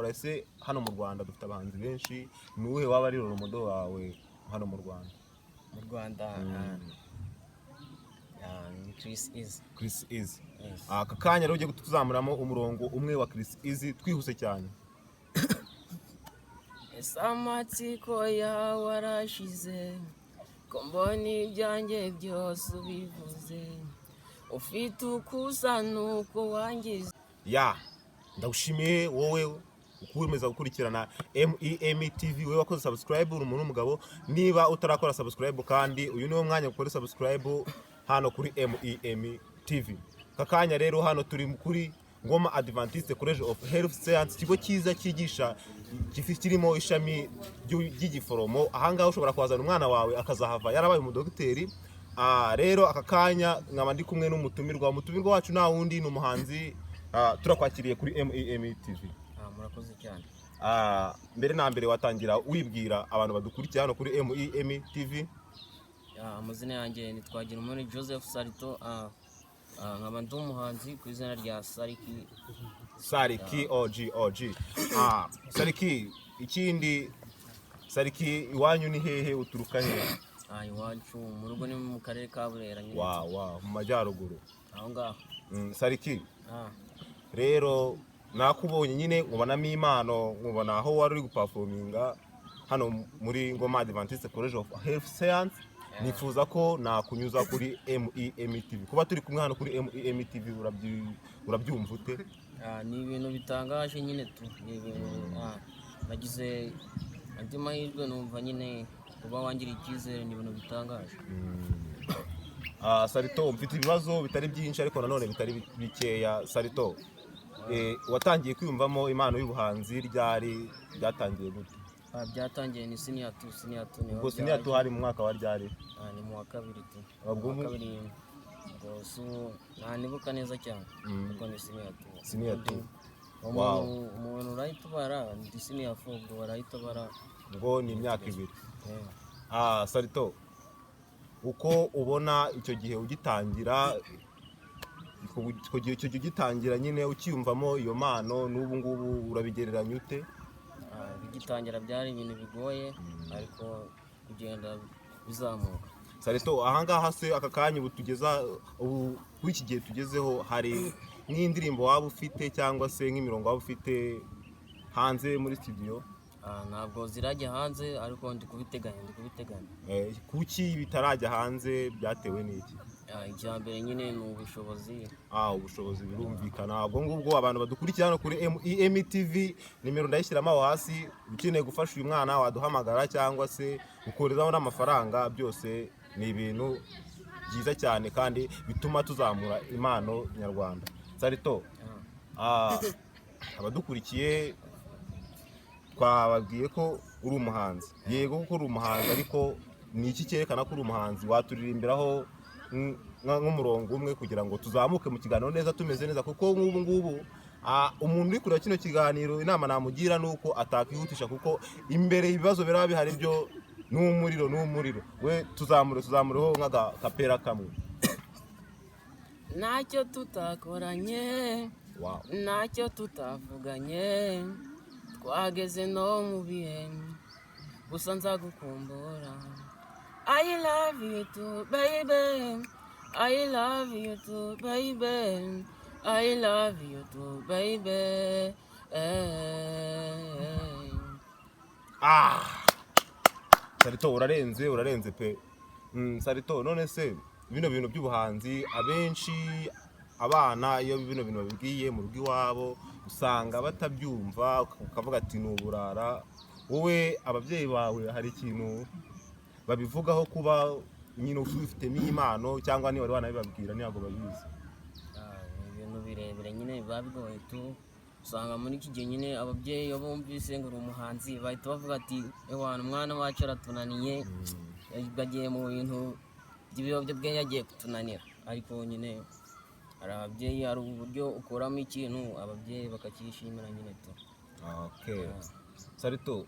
Ese hano mu Rwanda dufite abahanzi benshi, ni uwuhe waba ari role model wawe hano mu Rwanda? Mu Rwanda, ni Chris Easy. Chris Easy. Yes. Aka kanya rero ugiye tuzamuramo umurongo umwe wa Chris Easy twihuse cyane. Ese amatsiko yawe arashize, ko mbona ibyanjye byose ubivuze, ufite uko usa nuko wangize? Ya, ndagushimiye wowe ukomeza gukurikirana MEM TV, wowe wakoze subscribe, uri umuntu w'umugabo. Niba utarakora subscribe kandi, uyu niwo mwanya ukora subscribe hano kuri MEM TV. Aka kanya rero hano turi kuri Ngoma Adventiste College of Health Science, ikigo cyiza cyigisha kirimo ishami ry'igiforomo. Ahangaha ushobora kuhazana umwana wawe akazahava yarabaye umudogiteri. Rero aka kanya nkaba ndi kumwe n'umutumirwa. Umutumirwa wacu nta wundi, ni umuhanzi. Turakwakiriye kuri MEM TV. Murakoze cyane. Mbere na mbere watangira wibwira abantu badukurikiye hano kuri MEM TV. Amazina yanjye ni Twagirumuri Joseph Sarito, nkaba ndi umuhanzi ku izina rya Sariki. Sariki OG OG. Sariki, ikindi Sariki, iwanyu ni hehe, uturuka hehe? Iwacu mu rugo ni mu karere ka Burera nyine. Wa mu majyaruguru. Aho ngaho. Sariki, rero nakubonye nyine nkubonamo impano, nkubona aho wari uri guperforminga hano muri Ngoma Adventiste College of Health Science, nifuza ko nakunyuza kuri MEM TV. Kuba turi kumwe hano kuri MEM TV, urabyumva ute? Ni ibintu bitangaje nyine tu, ni ibintu, nagize andi mahirwe, numva nyine kuba wangira icyizere ni ibintu bitangaje. Sarito, mfite ibibazo bitari byinshi ariko nanone bitari bikeya. Sarito, watangiye kwiyumvamo impano y'ubuhanzi ryari? Byatangiye gute? Byatangiye ni senior two, senior two niho. Ubwo senior two hari mu mwaka wa ryari? Ni mu wa kabiri tu. Ubwo Mu wa kabiri, ubwo si ntanibuka neza cyane, ariko ni senior two. Senior two. Umuntu urahita ubara ndi senior four, ubwo barahita bara. Ubwo ni imyaka 2. Eh. Sarito, uko ubona icyo gihe ugitangira, icyo gihe ugitangira nyine ukiyumvamo iyo mpano n'ubu ngubu, urabigereranya ute? Bigitangira byari ibintu bigoye, ariko kugenda bizamuka. Sarito, ahangaha se aka kanya ubu tugeza ubu, kuri iki gihe tugezeho, hari nk'indirimbo waba ufite cyangwa se nk'imirongo waba ufite hanze muri studio? Ntabwo zirajya hanze, ariko ndi kubiteganya, ndi kubiteganya. Kuki bitarajya hanze? Byatewe n'iki? Icya mbere nyine ni ubushobozi. Ubushobozi birumvikana. Ubwo ngubwo abantu badukurikira hano kuri EMTV, nimero ndayishyiramo aho hasi. Ukeneye gufasha uyu mwana waduhamagara cyangwa se ukoherezaho n'amafaranga. Byose ni ibintu byiza cyane kandi bituma tuzamura impano nyarwanda. Sarito, abadukurikiye twababwiye ko uri umuhanzi. Yego kuko uri umuhanzi, ariko ni iki cyerekana ko uri umuhanzi? Waturirimbiraho nk'umurongo umwe kugira ngo tuzamuke mu kiganiro neza, tumeze neza, kuko nk'ubu ngubu umuntu uri kureba kino kiganiro, inama namugira ni uko atakwihutisha, kuko imbere ibibazo biraba bihari byo ni umuriro, ni umuriro. We tuzamure, tuzamureho nk'agakapera kamwe. Ntacyo tutakoranye, ntacyo tutavuganye, twageze no mu bihe, gusa nzagukumbura. I love you too, baby. I love you too, baby. I love you too, baby. Eh. Sarito, urarenze, urarenze pe. Sarito, none se bino bintu by'ubuhanzi, abenshi abana iyo bino bintu babibwiye mu rugo iwabo usanga batabyumva, ukavuga ati ni uburara. Wowe ababyeyi bawe hari ikintu babivugaho kuba nyine ufitemo impano, cyangwa niba wari wanabibabwira ntabwo babizi? Ni ibintu birebire nyine, biba bigoye tu. Usanga muri iki gihe nyine ababyeyi iyo bumvise ngo uri umuhanzi bahita bavuga ati: "Ewana, umwana wacu aratunaniye, bagiye mu bintu by'ibiyobyabwenge, agiye kutunanira." Ariko nyine hari ababyeyi, hari uburyo ukuramo ikintu ababyeyi bakacyishimira nyine tu. Okay. Sarito,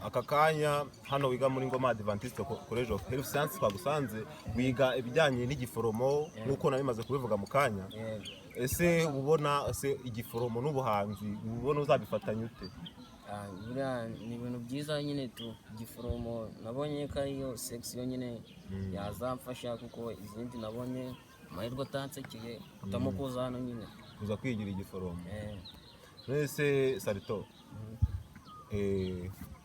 Aka kanya hano wiga muri Ngoma Adventist College of Health Science, twagusanze wiga ibijyanye n'igiforomo nk'uko nabimaze kubivuga mu kanya. Yego. Ese uba ubona, ese igiforomo n'ubuhanzi uba ubona uzabifatanya ute? Ah, buriya ni ibintu byiza nyine tu. Igiforomo nabonye ko ariyo section nyine yazamfasha, kuko izindi nabonye amahirwe atansekeye, mpitamo kuza hano nyine. Kuza kwigira igiforomo. Eh. None Salto,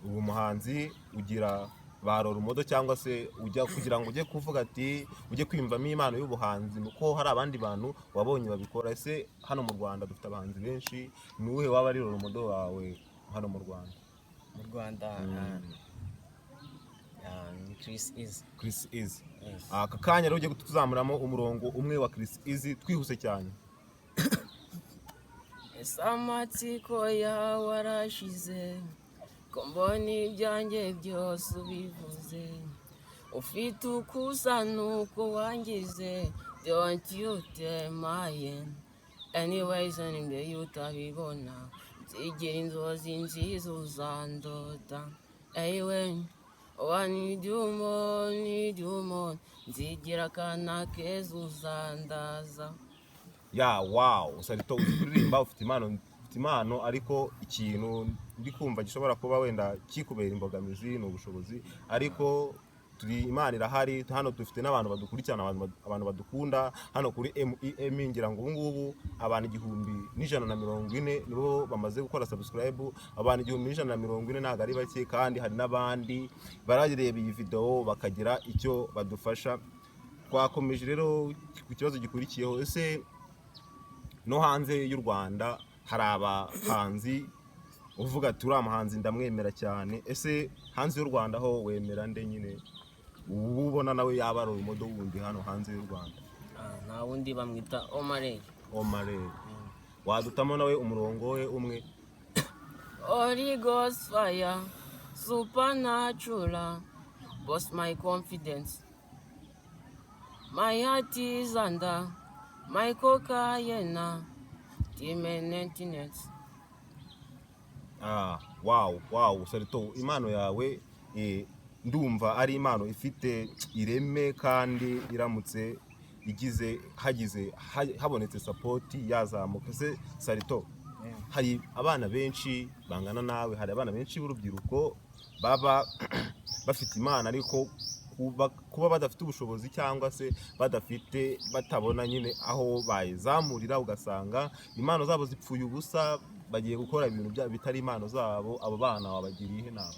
ubu muhanzi ugira ba role model, cyangwa se ujya kugira ngo ujye kuvuga ati ujye kwiyumvamo impano y'ubuhanzi, nuko hari abandi bantu wabonye babikora? Ese hano mu Rwanda dufite abahanzi benshi, ni uwuhe waba ari role model wawe hano mu Rwanda? Mu Rwanda, ni Chris Easy. Chris Easy. Yes. Aka kanya rero ugiye tuzamuramo umurongo umwe wa Chris Easy twihuse cyane. Ese amatsiko yawe arashize, ko mbona ibyanjye byose ubivuze? Ufite uko usa nuko wangize. Don't you tell my anyways, imbere utabibona, nzigira inzozi nziza uzandota. Eyiwe, need you more, need you more, nzigira akana keza uzandaza. Yeah, wow, Salto, uzi kuririmba, ufite impano, ufite impano, ariko ikintu ndi kumva gishobora kuba wenda kikubera imbogamizi ni ubushobozi. Ariko turi, Imana irahari, hano dufite n'abantu badukurikirana, abantu badukunda hano kuri MEM. Ngira ngo ubu ngubu abantu 1140 nibo bamaze gukora subscribe. Abantu 1140 ntabwo ari bake, kandi hari n'abandi barareba iyi video bakagira icyo badufasha. Twakomeje rero ku kibazo gikurikiyeho: ese no hanze y'u Rwanda hari abahanzi uvuga ati uriya muhanzi ndamwemera cyane? Ese hanze y'u Rwanda ho wemera nde nyine, uba ubona nawe yaba ari urumodo wundi hano hanze y'u Rwanda? Ah, nta wundi, bamwita Omarey. Omare, wadutamo nawe umurongo we umwe? Holy Ghost fire, supernatural, boost my confidence. My heart is under my cocaine, team maintenance. Ah, wow, Salto, impano yawe ndumva ari impano ifite ireme, kandi iramutse igize hagize habonetse support yazamuka. Ese Salto, hari abana benshi bangana nawe, hari abana benshi b'urubyiruko baba bafite imana, ariko kuba badafite ubushobozi cyangwa se badafite, batabona nyine aho bayizamurira, ugasanga impano zabo zipfuye ubusa, bagiye gukora ibintu bitari impano zabo. Abo bana wabagiriye iyihe nama?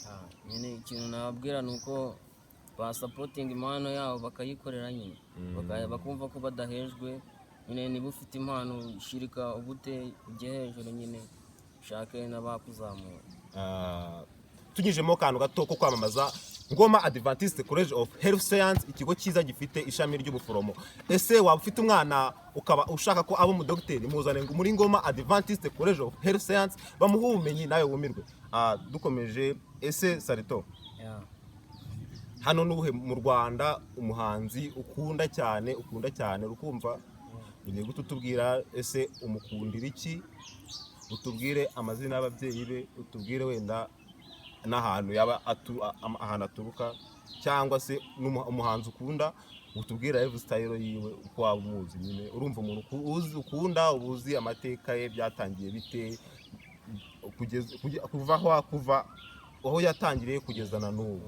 Ah, nyine ikintu nababwira ni uko basapotinga impano yabo, bakayikorera nyine, bakumva ko badahejwe nyine. Niba ufite impano, shirika ubute, ujye hejuru nyine, ushake n'abakuzamura. Ah, tunyujemo akantu gato ko kwamamaza Ngoma Adventist College of Health Science, ikigo cyiza gifite ishami ry'ubuforomo. Ese waba ufite umwana ukaba ushaka ko aba umudogiteri? Muzane ngo muri Ngoma Adventist College of Health Science bamuhe ubumenyi nawe wumirwe. Ah, dukomeje, ese Salto, Yeah. hano n'ubuhe mu Rwanda umuhanzi ukunda cyane, ukunda cyane, urukumva ugiye guhita utubwira ese umukundira iki, utubwire amazina y'ababyeyi be, utubwire wenda n'ahantu yaba ahantu aturuka, cyangwa se umuhanzi ukunda utubwire life style yiwe uko waba umuzi nyine. Urumva umuntu uzi ukunda, uba uzi amateka ye, byatangiye bite, kugeza kuva aho yatangiriye kugeza na n'ubu.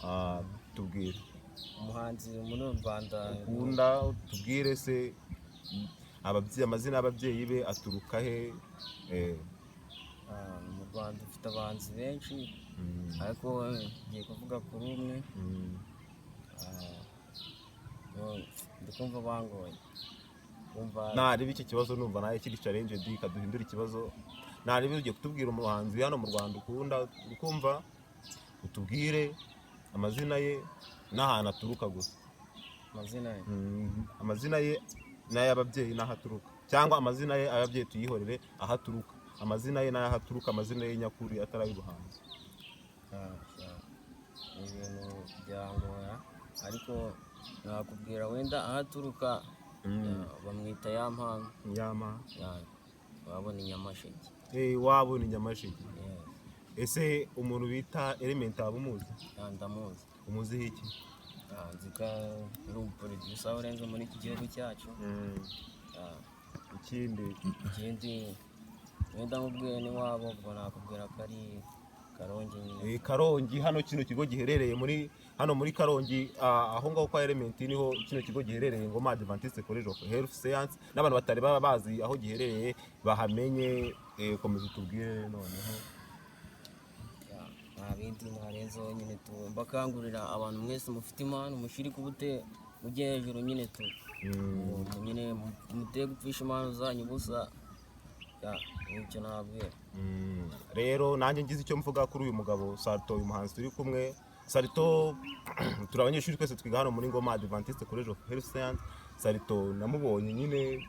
Ah, tubwire. Umuhanzi muri uru Rwanda Ukunda, tubwire se ababyeyi, amazina y'ababyeyi be, aturuka he? Ah, mu Rwanda ufite abahanzi benshi, ariko ngiye kuvuga kuri umwe. Ah, no, ndi kumva bangoye kumva. Nareba icyo kibazo, numva nawe kiri challenge, kaduhindura ikibazo. Nareba ugiye kutubwira umuhanzi hano mu Rwanda ukunda, ukumva utubwire amazina ye n'ahantu aturuka gusa. Amazina ye? Amazina ye n'ay'ababyeyi n'aho aturuka, cyangwa amazina ye, ay'ababyeyi tuyihorere, aho aturuka, amazina ye n'aho aturuka, amazina ye nyakuri atari ay'ubuhanzi. Ah, ah, ni ibintu byangora, ariko nakubwira wenda aho aturuka. Ah, bamwita ya mpano. Yama. Wabona i Nyamasheke. Iwabo ni Nyamasheke. Yes. Ese umuntu bita Element waba umuzi? Ah, ndamuzi. Umuziho iki? Ah, nzi ko ari umuproducer urenze muri iki gihugu cyacu. Ah, Ikindi? Ikindi wenda nkubwiye n'iwabo, ubwo nakubwira ko ari Karongi nyine. Karongi, hano kino kigo giherereye muri hano muri Karongi, aho ngaho kwa Element niho kino kigo giherereye, Ngoma Adventist College of Health Science. N'abantu batari baba bazi aho giherereye bahamenye. Komeza utubwire noneho. Yeah, nta bindi narenzeho nyine tu. Mbakangurira abantu mwese mufite impano, mushirike ubute, mujye hejuru nyine tu. Nyine muteye gupfisha impano zanyu ubusa. Yeah, nicyo nababwira. Rero nanjye ngize icyo mvuga kuri uyu mugabo Salto, uyu muhanzi turi kumwe Salto, turi abanyeshuri twese twiga hano muri Ngoma Adventist College of Health Science. Salto namubonye nyine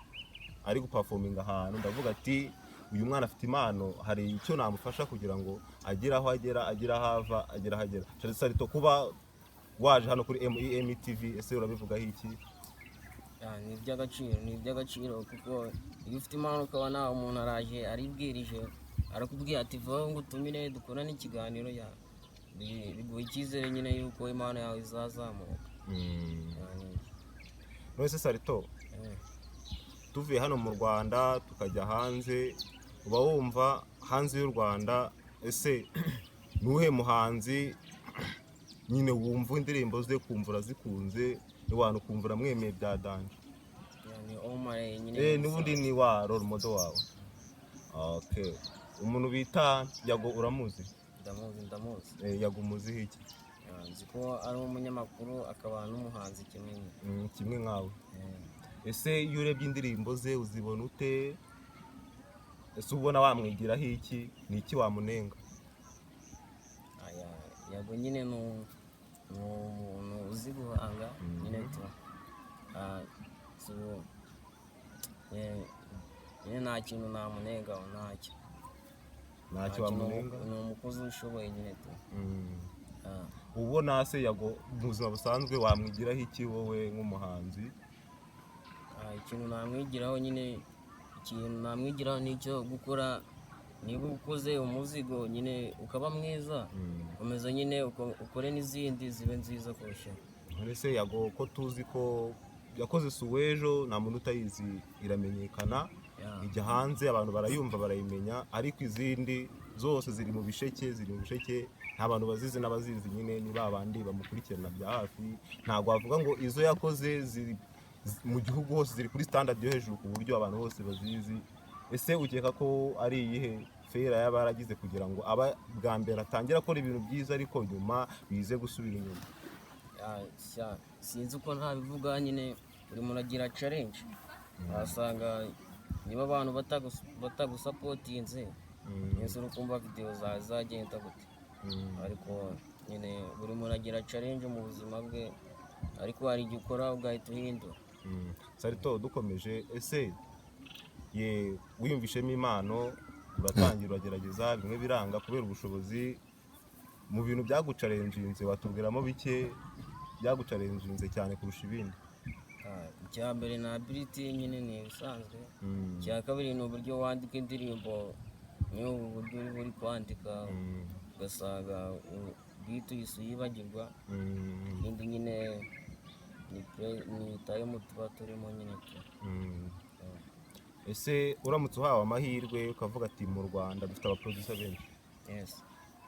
ari guperforminga ahantu, ndavuga ati uyu mwana afite impano, hari icyo namufasha kugira ngo agere aho agera, agere aho ava, agere aho agera. Salto, kuba waje hano kuri MEM TV, ese urabivugaho iki? Yeah, ni iby'agaciro, ni iby'agaciro, kuko iyo ufite impano ukabona umuntu araje aribwirije arakubwiye ati vaho ngo utumire dukorane ikiganiro, yeah, biguha icyizere nyine yuko impano yawe izazamuka. Yeah, ni ibyo. None se Salto, tuvuye hano mu Rwanda tukajya hanze, uba wumva hanze y'u Rwanda ese nuhe muhanzi nyine wumva indirimbo ze kumva urazikunze, abantu ukumva uramwemeye bya danger? Yeah, ni Omar nyine. N'ubundi ni wa role model wawe. Okay, umuntu bita Yago uramuzi? Ndamuzi, ndamuzi. Yago umuziho iki? Yeah, nzi ko ari umunyamakuru akaba n'umuhanzi kimwe nyine. Kimwe nkawe. Ese iyo urebye indirimbo ze uzibona ute? Ese ubona wamwigiraho iki? Ni iki wamunenga? Aya, Yago nyine ni umuntu uzi guhanga nyine tu. Ah, so, nyine nta kintu namunengaho, ntacyo. Ntacyo wamunenga? Ni umukozi ushoboye nyine tu. Ah, Ubona se Yago mu buzima busanzwe wamwigiraho iki wowe nk'umuhanzi? Ah, ikintu namwigiraho nyine, ikintu namwigiraho ni icyo gukora. Niba ukoze umuzigo nyine ukaba mwiza, komeza nyine ukore n'izindi zibe nziza kurushaho. None se Yago ko tuzi ko yakoze Suwejo, nta muntu utayizi, iramenyekana, ijya hanze abantu barayumva barayimenya, ariko izindi zose ziri mu bisheke, ziri mu bisheke, nta bantu bazizi, n'abazizi nyine ni ba bandi bamukurikirana bya hafi. Ntabwo wavuga ngo izo yakoze ziri mu gihugu hose ziri kuri standard yo hejuru ku buryo abantu bose bazizi. Ese ukeka ko ari iyihe failure yaba yaragize kugira ngo aba bwa mbere atangire akora ibintu byiza ariko nyuma bize gusubira inyuma? Yeah, sinzi uko ntabivuga nyine, buri muntu agira challenge. Wasanga niba abantu batagusupportinze, ese uri kumva video zawe zagenda gute? Ariko nyine buri muntu agira challenge mu buzima bwe, ariko hari igihe ukora ugahita uhindura. Salto, dukomeje, ese ye wiyumvishemo impano, uratangira uragerageza, bimwe biranga kubera ubushobozi, mu bintu byaguchallenginze watubwiramo bike byaguchallenginze cyane kurusha ibindi? Ah, icya mbere ni ability nyine, ni ibisanzwe. Icya kabiri ni uburyo wandika indirimbo, niyo ubu buryo uri buri kwandika ugasanga beat uhise uyibagirwa. Ikindi nyine ni time tuba turimo nyine tu. Ese uramutse uhawe amahirwe ukavuga ati mu Rwanda dufite abaproducer benshi,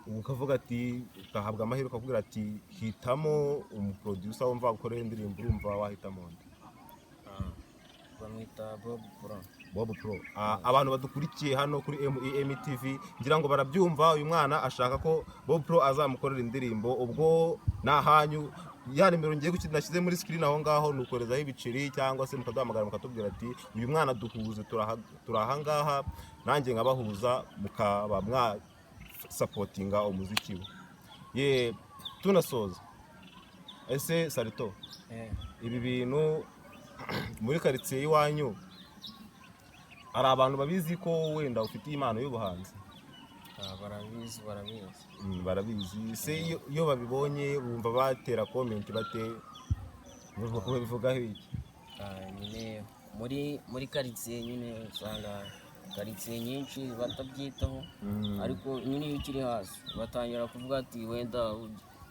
ukavuga ati ugahabwa amahirwe ukavuga ati hitamo umuproducer wumva wagukorera indirimbo, urumva wahitamo nde? Ah, bamwita Bob Pro. Bob Pro. Ah, abantu badukurikiye hano kuri MEM TV ngira ngo barabyumva, uyu mwana ashaka ko Bob Pro azamukorera indirimbo. Ubwo nahanyu ya nimero ngiye gukina nashyize muri screen aho ngaho, ni ukorezaho ibiceri cyangwa se mukaduhamagara mukatubwira ati uyu mwana duhuze, turaha ngaha, nanjye nkabahuza mukaba mwasupportinga umuziki we. Ye, tunasoza, ese Salto, ibi bintu muri karitsiye y'iwanyu hari abantu babizi ko wenda ufite impano y'ubuhanzi? Ah, barabizi, barabizi. Barabizi. Se iyo babibonye bumva batera comment bate, bavuga ko babivugaho iki? Ah, nyine muri karitsiye nyine usanga Karitsiye nyinshi batabyitaho, ariko nyine iyo ukiri hasi batangira kuvuga ati wenda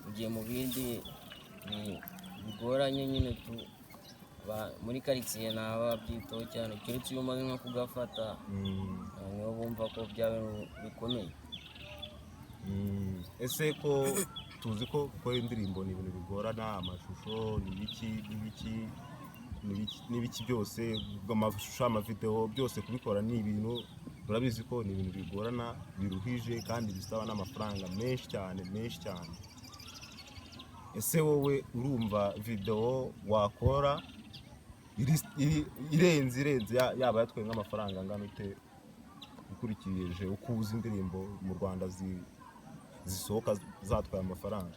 ugiye mu bindi bigoranye nyine tu. Muri karitsiye ntababyitaho cyane, keretse iyo umaze nko kugafata, niho bumva ko bya bintu bikomeye. Ese ko tuzi ko gukora indirimbo ni ibintu bigorana, amashusho ni ibiki n'ibiki n'ibiki byose, amashusho, amavideo, byose kubikora ni ibintu, urabizi ko ni ibintu bigorana, biruhije kandi bisaba n'amafaranga menshi cyane, menshi cyane. Ese wowe urumva video wakora irenze yaba yatwaye nk'amafaranga angana ute, ukurikije uko uzi indirimbo mu Rwanda zisohoka zatwaye amafaranga?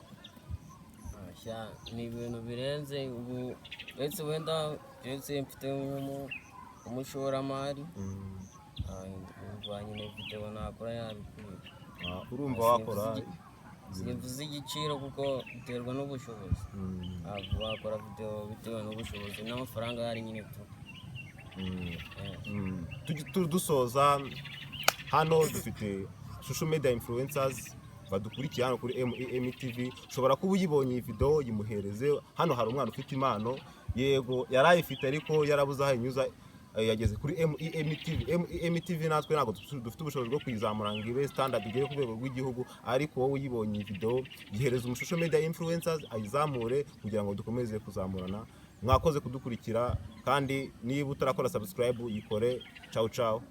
Sha, ni ibintu birenze ubu, uretse wenda uretse mfite umushoramari, umva nyine video nakora yabikwiye. Ah, urumva wakora Simvuze igiciro kuko biterwa n'ubushobozi. Wakora video bitewe n'ubushobozi n'amafaranga ahari nyine tu. Dusoza, hano dufite social media influencers badukurikiye hano kuri MEM TV. Ushobora kuba uyibonye iyi video, yimuhereze. Hano hari umwana ufite impano, yego yarayifite ariko yarabuze aho ayinyuza. Yageze kuri MEM TV. MEM TV natwe ntabwo dufite ubushobozi bwo kuyizamura ngo ibe standard, igere ku rwego rw'igihugu, ariko wowe uyibonye iyi video, yihereza umu social media influencers ayizamure kugira ngo dukomeze kuzamurana. Mwakoze kudukurikira, kandi niba utarakora subscribe, yikore. Ciao ciao.